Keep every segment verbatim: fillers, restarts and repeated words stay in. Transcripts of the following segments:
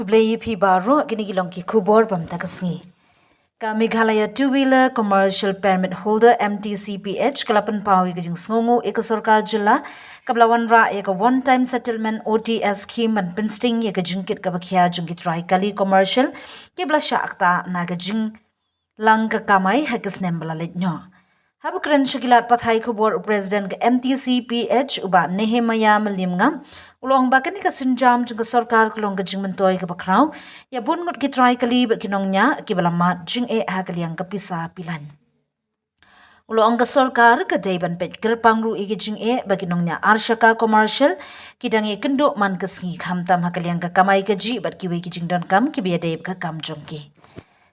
Khublei ïa phi baroh, kine ki long ki khubor ba mynta ka sngi. Ka Meghalaya Two Wheeler Commercial Permit Holder, M T C P H, ka la pynpaw ïa ka jingsngewnguh ïa ka sorkar jylla kaba la wanrah ïa ka One Time Settlement, O T S, scheme ban pynsting ïa ka jingkit kaba khia jong ki trai kali commercial kiba la shah ktah na ka jinglang ka kamai ha ka snem ba la leit noh. Haba kren sha ki lad pathai khubor u President ka M T C P H, u Bah Nehemiah Mylliemngap, u la ong ba kane ka sienjam jong ka sorkar ka long ka jingmyntoi kaba khraw ïa bun ngut ki trai kali bad ki nongñiah kiba la mad jingeh ha ka liang ka pisa pilan. U la ong ka sorkar ka dei ban peit kyrpang ruh ïa ki jingeh ba ki nongñiah arshaka commercial ki dang ïakynduh man ka sngi, khamtam ha ka liang ka kamai kajih bad kiwei ki jingdonkam kiba ïadei bad ka kam jong ki.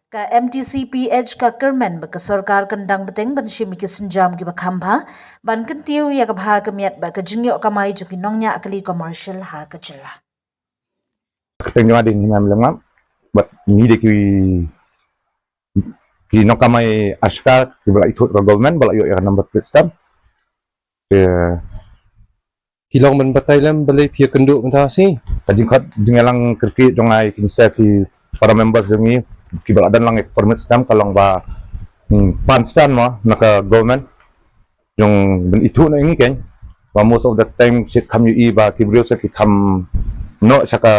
Ka M T C P H ka kyrmen ba ka sorkar kan dang bteng ban shim ïa ki sienjam kiba kham bha ban kyntiew ïa ka bha ka miat bad ka jingïoh kamai jong ki nongñiah kali commercial ha ka jylla. Kyrteng jong nga dei Nehemiah Mylliemngap, bad ngi dei ki, ki nongkamai arshaka kiba la ithuh da ka government ba la ïoh ïa ka number plate stamp. Te phi long ban batai lem balei phi ïakynduh mynta shi? Ka jingkhot jingïalang kyrkieh jong nga ïa ki, sa ki para members jong ngi kiba la don lang ïa ka permit stamp ka long ba, hmm, pan stamp mo na ka government jong ban ithuh na ngi keiñ. Ba most of the time shi kham ïohi ba ki briew sa ki kham noh sha ka,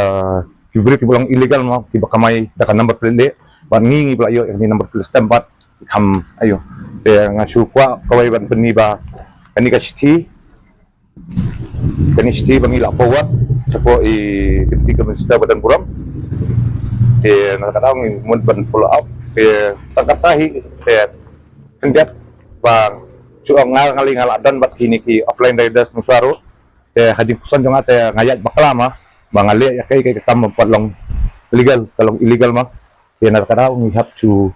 ki briew kiba long illegal mo, kiba kamai da ka number plate leh. Bad ngi, ngi ba la ïoh ïa ka number plate stamp bad ki kham, aïu. Te nga shu kwah kawei ban pyni ba kane ka shithi, kane ka shithi ba ngi la forward shapoh i Deputy Minister ba don burom. Te na kata ngi mut ban follow up. Te tang kata hi, te khyndiat ba shu ong nga, nga lei nga la don bad kine ki offline riders mynshwa ruh. Te ha jingpuson jong nga te nga ïaid bakla mo ba nga leh ïa kaei kaei ka kam ba pat long illegal, ka long illegal mo. Te na kata ngi hap shu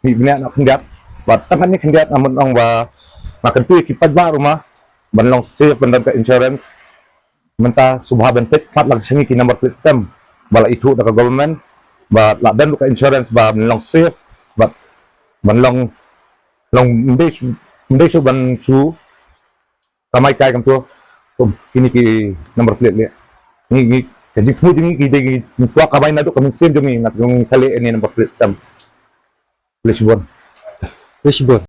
mih bniah noh khyndiat. Bad tang kane khyndiat nga mut ong ba nga kyntu ïa ki paidbah ruh mo ban long safe ban don ka insurance. Mynta shu bha ban peit pat lang sha ngi ki number plate stamp ba la ithuh da ka government, ba la don ka insurance ba ban long safe, ba ban long, long ym dei shu, ym dei shu ban shu kamai kai kumto. Kum kine ki number plate leh, ngi, ngi ka jingthmu jong ngi ki dei ngi kwah kamai naduh ka mynsiem jong ngi, nga jong ngi sa leh ïa kane number plate stamp. Khublei shibun. Khublei shibun.